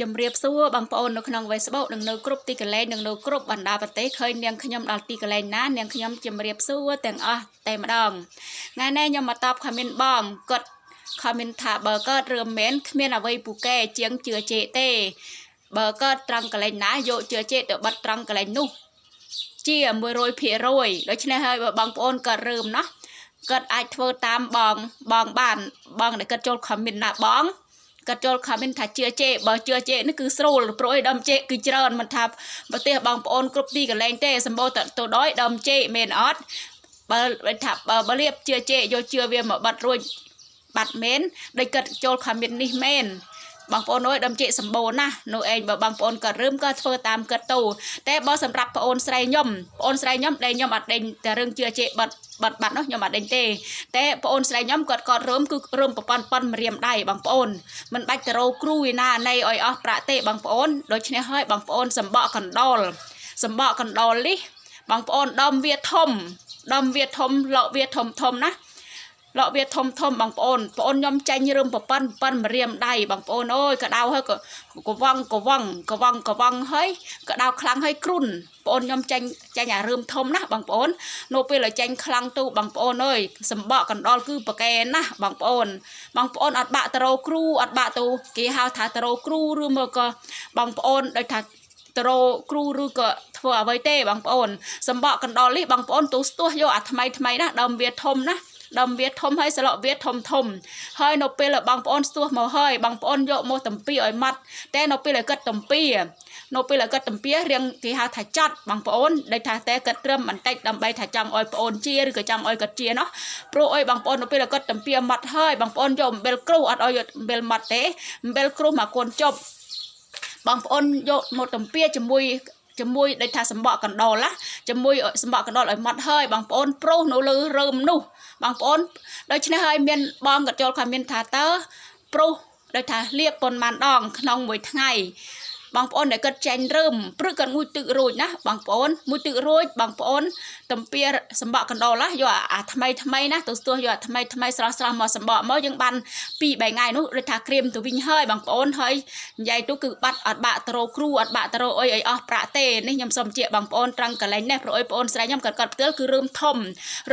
ជំរាបសួរបងប្អូននៅក្នុង Facebook និងនៅគ្រប់ទីកន្លែងនិងនៅគ្រប់បណ្ដាប្រទេសឃើញនាងខ្ញុំដល់ទីកន្លែងណានាងខ្ញុំជំរាបសួរទាំងអស់តែម្ដងថ្ងៃនេះខ្ញុំមកតប comment បងគាត់ comment ថាបើកើតរឿងមែនគ្មានអ្វីពូកែជាងជឿជេទេបើកើតត្រង់កន្លែងណាយកជឿជេទៅបិទត្រង់កន្លែងនោះជា100%ដូច្នេះហើយបើបងប្អូនកើតរឿងណាគាត់អាចធ្វើតាមបងបងបានបងដែលគាត់ចូល comment ណាបងគាត់ចូល comment ថាជឿជេបើជឿជេនេះគឺស្រួលព្រោះឯដើមចេកគឺច្រើនមិនថាប្រទេសបងប្អូនគ្រប់ទីកន្លែងទេសម្បូរទៅទៅដោយដើមចេកមែនអត់បើថាបើលៀបជឿជេយកជឿវាមកបាត់រួចបាត់មែនដូចគាត់ចូល comment នេះមែនបងប្អូនអើយដើមចេកសម្បូរណាស់នោះឯងបើបងប្អូនក៏រើមក៏ធ្វើតាមគាត់ទៅតែបើសម្រាប់ប្អូនស្រីខ្ញុំប្អូនស្រីខ្ញុំដែលខ្ញុំអត់ដេញតែរឿងជឿជេបាត់បាត់បាត់នោះខ្ញុំអត់ដេញទេតែប្អូនស្រីខ្ញុំគាត់គាត់រើមគឺរើមប្រព័ន្ធប៉ុនម្រាមដៃបងប្អូនមិនបាច់ទៅរកគ្រូឯណាណីឲ្យអស់ប្រាក់ទេបងប្អូនដូច្នេះហើយបងប្អូនសម្បកកណ្ដុលសម្បកកណ្ដុលនេះបងប្អូនដើមវាធំដើមវាធំលក់វាធំធំណាលក់វាធំធំបងប្អូនបងប្អូនខ្ញុំចាញ់រឿងប្រប៉ិនប៉ិនម្រាមដៃបងប្អូនអើយកដៅហើយកកវងកវងកវងកវងហើយកដៅខ្លាំងហើយគ្រុនបងប្អូនខ្ញុំចាញ់ចាញ់អារឿងធំណាបងប្អូននៅពេលឲ្យចាញ់ខ្លាំងទូបងប្អូនអើយសម្បកកណ្ដុលគឺប្រកែណាស់បងប្អូនបងប្អូនអត់បាក់ទៅរកគ្រូអត់បាក់ទៅគេហៅថាទៅរកគ្រូឬមកក៏បងប្អូនដូចថាទៅរកគ្រូឬក៏ធ្វើអ្វីទេបងប្អូនសម្បកកណ្ដុលនេះបងប្អូនទូស្ទោះយកអាថ្មីថ្មីណាដើមវាធំណាដើមវាធំហើយស្លឹកវាធំធំហើយនៅពេលបងប្អូនស្ទោះមកហើយបងប្អូនយកមកតំពីឲ្យម៉ត់តែនៅពេលឲ្យគាត់តំពីនៅពេលឲ្យគាត់តំពីរៀងគេហៅថាចត់បងប្អូនដូចថាតែគាត់ត្រឹមបន្តិចដើម្បីថាចង់ឲ្យប្អូនជាឬក៏ចង់ឲ្យគាត់ជាណោះព្រោះអុយបងប្អូននៅពេលឲ្យគាត់តំពីម៉ត់ហើយបងប្អូនយកអំបិលគ្រូអត់ឲ្យអំបិលម៉ត់ទេអំបិលគ្រូមកកូនជប់បងប្អូនយកមកតំពីជាមួយជាមួយដូចថាសម្បកកណ្ដុលណាជាមួយសម្បកកណ្ដុលឲ្យម៉ត់ហើយបងប្អូនប្រុសនៅលើរើមនោះបងប្អូនដូច្នេះហើយមានបងក៏ចូលខមមានថាតើប្រុសដូចថាលៀបប៉ុន្មានដងក្នុងមួយថ្ងៃបងប្អូនដែលគាត់ចាញ់រើមព្រឹកគាត់ងូតទឹករួចណាបងប្អូនមួយទឹករួចបងប្អូនតំពៀសម្បកកណ្ដុលណាយកអាថ្មីថ្មីណាទៅស្ទោះយកអាថ្មីថ្មីស្រស់ស្រស់មកសម្បកមកយើងបាន2 3ថ្ងៃនោះដូចថាក្រៀមទៅវិញហើយបងប្អូនហើយនិយាយទៅគឺបាត់អត់បាក់ទៅរកគ្រូអត់បាក់ទៅរកអុយអីអស់ប្រាក់ទេនេះខ្ញុំសូមជៀកបងប្អូនត្រង់កន្លែងនេះព្រោះអុយបងប្អូនស្រីខ្ញុំគាត់គាត់ផ្ទាល់គឺរើមធំ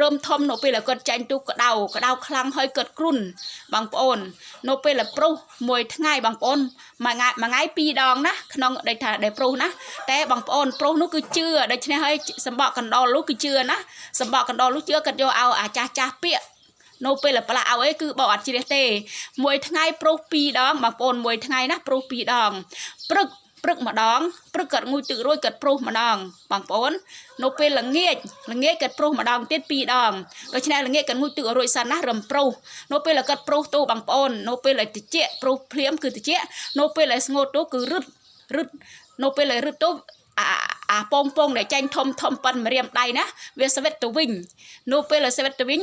រើមធំនៅពេលដែលគាត់ចាញ់ទូក្តៅក្តៅខ្លាំងហើយគាត់គ្រុនបងប្អូននៅពេលដែលប្រុសមួយថ្ងៃបងប្អូនមួយថ្ងៃមួយថ្ងៃពីរដងណាក្នុងដូចថាដែលប្រុសណាតែបងប្អូនប្រុសនោះគឺជឿដូច្នេះហើយសម្បកកណ្ដុរនោះគឺជឿណាសម្បកកណ្ដុរនោះជឿគាត់យកឲ្យអាចាស់ចាស់ពាក្យនៅពេលផ្លាក់ឲ្យអីគឺបោកអត់ជ្រះទេមួយថ្ងៃប្រុស2ដងបងប្អូនមួយថ្ងៃណាប្រុស2ដងព្រឹកព្រឹកម្ដងព្រឹកគាត់ងូតទឹករួចគាត់ប្រុសម្ដងបងប្អូននៅពេលល្ងាចល្ងាចគាត់ប្រុសម្ដងទៀត2ដងដូច្នេះល្ងាចគាត់ងូតទឹករួចសិនណារំប្រុសនៅពេលគាត់ប្រុសទូបងប្អូននៅពេលឲ្យតិចប្រុសភ្លាមគឺតិចនៅពេលឲ្យស្ងួតទូគឺរឹតរឹតនៅពេលឲ្យរឹតទូអាអាពងពងដែលចាញ់ធំធំប៉ុនម្រាមដៃណាវាស្វិតទៅវិញនៅពេលឲ្យស្វិតទៅវិញ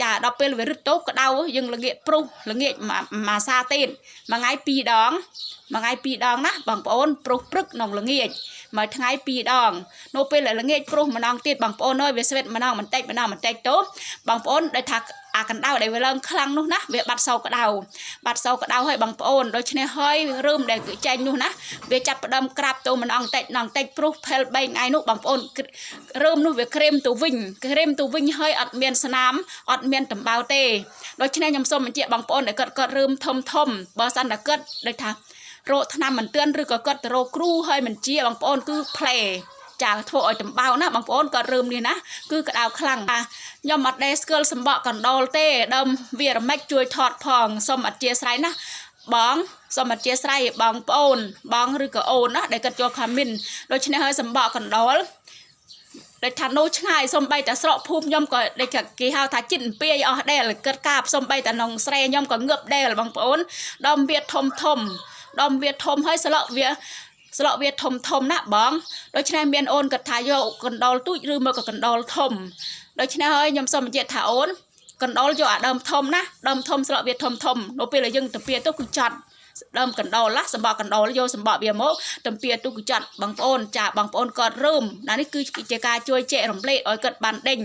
ចាដល់ពេលវារឹតទៅក្តៅយើងល្ងាចព្រុសល្ងាចមួយសាទៀតមួយថ្ងៃ2ដងមួយថ្ងៃ2ដងណាបងប្អូនព្រុសព្រឹកក្នុងល្ងាចមួយថ្ងៃ2ដងនៅពេលល្ងាចព្រុសម្ដងទៀតបងប្អូនអើយវាស្វិតម្ដងបន្តិចម្ដងបន្តិចទៅបងប្អូនដែលថាអាកណ្ដៅដែលវាឡើងខ្លាំងនោះណាវាបាត់សោក្តៅបាត់សោក្តៅហើយបងប្អូនដូច្នេះហើយរើមដែលចែងនោះណាវាចាប់ផ្ដើមក្រាបទៅម្ដងតិចម្ដងតិចព្រុសផិល3ថ្ងៃនោះបងប្អូនរើមនោះវាក្រេមទៅវិញក្រេមទៅវិញហើយអត់មានស្នាមអត់មានដំបៅទេដូច្នេះខ្ញុំសូមបញ្ជាក់បងប្អូនដែលគាត់គាត់រើមធំធំបើសិនតែគាត់ដូចថារកថ្នាំមិនទឿនឬក៏គាត់ទៅរកគ្រូហើយមិនជាបងប្អូនគឺផ្លែចាធ្វើឲ្យដំបៅណាបងប្អូនគាត់រើមនេះណាគឺក្តៅខ្លាំងខ្ញុំអត់ដែលស្គាល់សម្បកកណ្ដុលទេដើមវារមិចជួយថតផងសូមអធិស្ឋានណាបងសូមអធិស្ឋានបងប្អូនបងឬក៏អូនណាដែលគាត់ចូល comment ដូច្នេះហើយសម្បកកណ្ដុលដូចថានៅឆ្ងាយសំបីតែស្រកភូមិខ្ញុំក៏ដូចគេហៅថាចិត្តពាយអស់ដែលគិតកាបសំបីតែនងស្រែខ្ញុំក៏ងើបដែលបងប្អូនដើមវាធំធំដើមវាធំហើយស្លឹកវាស្លឹកវាធំធំណាបងដូច្នេះមានអូនគាត់ថាយកកណ្ដុរទូចឬមកក៏កណ្ដុរធំដូច្នេះហើយខ្ញុំសូមបញ្ជាក់ថាអូនកណ្ដុរយកអាដើមធំណាដើមធំស្លឹកវាធំធំនៅពេលដែលយើងទៅពៀទៅគឺចត់ ដើមកណ្ដោលណាសម្បកកណ្ដោលយកសម្បកវាមកទំពាទូកចាត់បងប្អូនចាបងប្អូនគាត់រើមណានេះគឺជាការជួយចែករំលែកឲ្យគាត់បានដេញ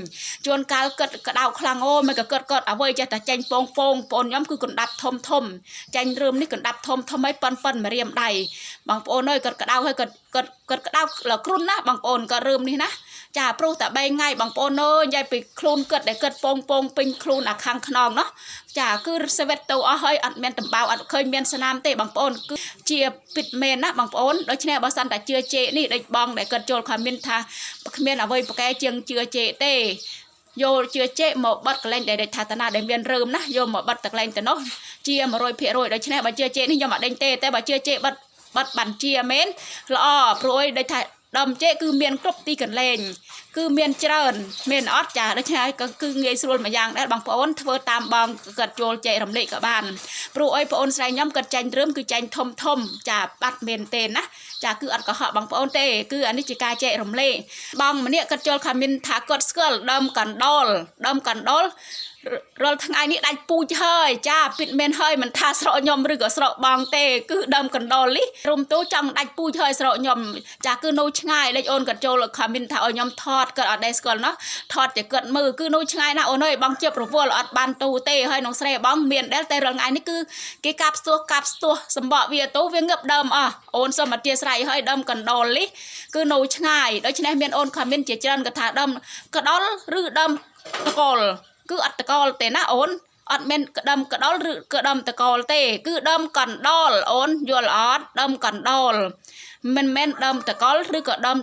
ជួនកាលគាត់ក្តៅខ្លាំងអូមិនក៏គាត់គាត់អ្វីចេះតែចេញពងពងបងប្អូនខ្ញុំគឺកណ្ដាប់ធំធំចាញ់រើមនេះកណ្ដាប់ធំធំឲ្យប៉ិនប៉ិនម្រាមដៃបងប្អូនអើយគាត់ក្តៅហើយគាត់គាត់គាត់ក្តៅគ្រុនណាបងប្អូនគាត់រើមនេះណាចាព្រោះតែ3ថ្ងៃបងប្អូនអើយនិយាយពីខ្លួនគាត់ដែលគាត់ពងពងពេញខ្លួនអាខាងខ្នងណោះចាគឺសេវិតទៅអស់ហើយអត់មានដំបៅអត់ឃើញមានស្នាមទេបងប្អូនគឺជាពិតមែនណាបងប្អូនដូច្នេះបើសិនតែជឿជេនេះដូចបងដែលគាត់ចូលខមមិនថាគ្មានអ្វីប្រកែជាងជឿជេទេយកជឿជេមកបត់កលែងដែលថាតាណាដែលមានរើមណាយកមកបត់តកលែងទៅនោះជា100%ដូច្នេះបើជឿជេនេះខ្ញុំអត់ដេញទេតែបើជឿជេបត់បត់បានជាមែនល្អព្រោះអីដូចថាដើមចេកគឺមានគ្រប់ទីកន្លែងគឺមានច្រើនមានអត់ចាដូច្នេះក៏គឺងាយស្រួលមួយយ៉ាងដែរបងប្អូនធ្វើតាមបងគាត់ចូលចែករំលែកក៏បានព្រោះអីបងអូនស្រីខ្ញុំគាត់ចាញ់រើមគឺចាញ់ធំធំចាបាត់មែនទេណាចាគឺអត់កុហកបងប្អូនទេគឺអានេះជាការចែករំលែកបងម្នាក់គាត់ចូលខមមិនថាគាត់ស្គាល់ដើមកណ្ដុលដើមកណ្ដុលរាល់ថ្ងៃនេះដាច់ពូជហើយចាពិតមែនហើយមិនថាស្រកខ្ញុំឬក៏ស្រកបងទេគឺដើមកណ្ដុលនេះរុំទូចង់ដាច់ពូជហើយស្រកខ្ញុំចាគឺនៅឆ្ងាយលេចអូនគាត់ចូលខមមិនថាឲ្យខ្ញុំថតគាត់អត់ដែរស្គាល់ណោះថតតែគាត់មើលគឺនៅឆ្ងាយណាស់អូនអើយបងជាប្រវល់អត់បានទូទេហើយក្នុងស្រែបងមានដែលតែរាល់ថ្ងៃនេះគឺគេកាប់ស្ទោះកាប់ស្ទោះសម្បកវាទៅវាងឹបដើមអស់អូនសូមអធិស្ឋានឲ្យដើមកណ្ដុលនេះគឺនៅឆ្ងាយដូច្នេះមានអូនខមមិនជាច្រើនគាត់ថាដើមកណ្ដុលឬដើមតកលគឺអត់តកលទេណាអូនអត់មានក្តាំក្ដុលឬក្តាំតកលទេគឺដើមកណ្ដុលអូនយល់អត់ដើមកណ្ដុលមិនមែនដើមតកលឬក៏ដើម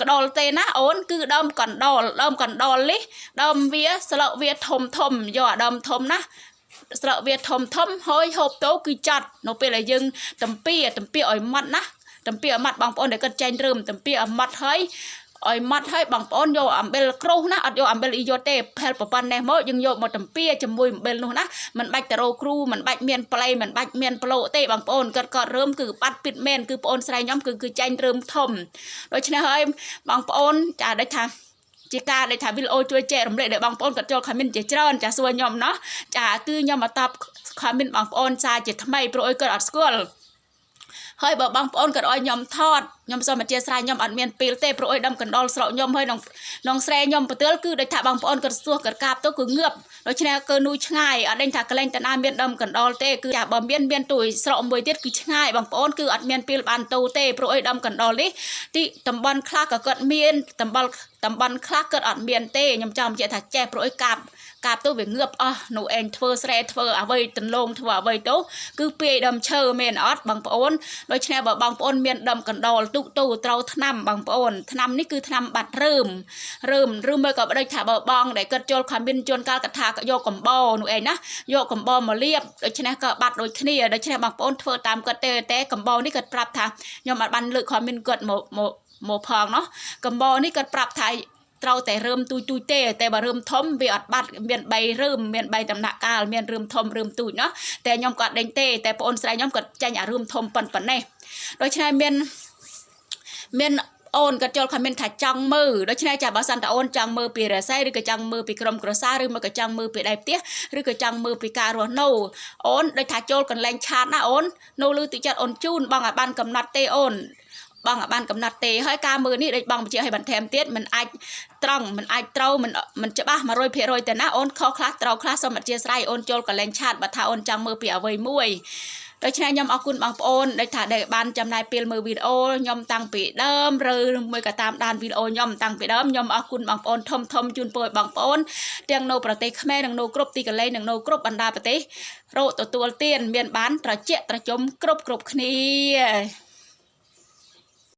ក្ដុលទេណាអូនគឺដើមកណ្ដុលដើមកណ្ដុលនេះដើមវាស្លឹកវាធំធំយកអាដើមធំណាស្លឹកវាធំធំហើយហូបទៅគឺចាត់នៅពេលដែលយើងតំពីតំពីឲ្យម៉ត់ណាតំពីឲ្យម៉ត់បងប្អូនដែលគាត់ចាញ់រើមតំពីឲ្យម៉ត់ហើយឲ្យម៉ត់ហើយបងប្អូនយកអំបិលក្រូសណាអត់យកអំបិលអ៊ីយកទេផលប្រប៉ុណ្ណេះមកយើងយកមកតំពីជាមួយអំបិលនោះណាមិនបាច់ទៅរកគ្រូមិនបាច់មានប្លៃមិនបាច់មានប្លោទេបងប្អូនគាត់គាត់រើមគឺបាត់ពិតមែនគឺបងប្អូនស្រីខ្ញុំគឺគឺចាញ់រើមធំដូច្នេះហើយបងប្អូនចាដូចថាជាការដែលថាវីដេអូជួយចែករំលែកដល់បងប្អូនគាត់ចូលខមមិនជាច្រើនចាសួរខ្ញុំណោះចាគឺខ្ញុំមកតបខមមិនបងប្អូនសាជាថ្មីព្រោះអីគាត់អត់ស្គាល់ហើយបើបងប្អូនគាត់ឲ្យខ្ញុំថតខ្ញុំសូមអធិស្ឋានខ្ញុំអត់មានពេលទេព្រោះអីដំកណ្ដុលស្រកខ្ញុំហើយក្នុងក្នុងស្រែខ្ញុំបទលគឺដូចថាបងប្អូនគាត់សួរគាត់កាបទៅគឺងើបដូច្នេះគឺនូឆ្ងាយអត់ដឹងថាកលែងតាណាមានដើមកណ្ដុលទេគឺចាបើមានមានទួយស្រកមួយទៀតគឺឆ្ងាយបងប្អូនគឺអត់មានពេលបានទៅទេព្រោះអីដើមកណ្ដុលនេះទីតំបន់ខ្លះក៏គាត់មានតំបន់តំបន់ខ្លះគាត់អត់មានទេខ្ញុំចង់បញ្ជាក់ថាចេះព្រោះអីកាបកាបទៅវាងើបអស់នោះឯងធ្វើស្រែធ្វើអ្វីទន្លងធ្វើអ្វីទៅគឺពាយដើមឈើមែនអត់បងប្អូនដូច្នេះបើបងប្អូនមានដើមកណ្ដុលទូទូត្រូវថ្នាំបងប្អូនថ្នាំនេះគឺថ្នាំបាត់រើមរើមឬមួយក៏ដូចថាបើបងដែលគាត់ចូលខមមិនជួនកាលកថាក៏យកកំបោនោះឯងណាយកកំបោមកលាបដូច្នេះក៏បាត់ដូចគ្នាដូច្នេះបងប្អូនធ្វើតាមគាត់ទេតែកំបោនេះគាត់ប្រាប់ថាខ្ញុំអត់បានលើកខមមិនគាត់មកមកមកផងណោះកំបោនេះគាត់ប្រាប់ថាត្រូវតែរើមទូចទូចទេតែបើរើមធំវាអត់បាត់មាន3រើមមាន3ដំណាក់កាលមានរើមធំរើមទូចណោះតែខ្ញុំក៏អត់ដេញទេតែបងអូនស្រីខ្ញុំគាត់ចាញ់អារើមធំប៉ុណ្ណេះដូច្នេះមានមានអូនក៏ចូលខមមិនថាចង់មើលដូច្នេះចាបើសិនតាអូនចង់មើលពីរស័យឬក៏ចង់មើលពីក្រុមគ្រួសារឬមកក៏ចង់មើលពីដៃផ្ទះឬក៏ចង់មើលពីការរស់នៅអូនដូចថាចូលកន្លែងឆាតណាអូននៅលើទឹកចិត្តអូនជូនបងឲ្យបានកំណត់ទេអូនបងឲ្យបានកំណត់ទេហើយការមើលនេះដូចបងបញ្ជាក់ឲ្យបន្ថែមទៀតมันអាចត្រង់มันអាចត្រូវมันมันច្បាស់100%ទេណាអូនខុសខ្លះត្រូវខ្លះសូមអធិស្ឋានអូនចូលកន្លែងឆាតបើថាអូនចង់មើលពីអ្វីមួយដូច្នេះខ្ញុំអរគុណបងប្អូនដែលថាដែលបានចំណាយពេលមើលវីដេអូខ្ញុំតាំងពីដើមឬមួយក៏តាមដានវីដេអូខ្ញុំតាំងពីដើមខ្ញុំអរគុណបងប្អូនធំធំជូនពរឲ្យបងប្អូនទាំងនៅប្រទេសខ្មែរនិងនៅគ្រប់ទីកន្លែងនិងនៅគ្រប់បណ្ដាប្រទេសរកទទួលទានមានបានត្រជាក់ត្រជុំគ្រប់គ្រប់គ្នា។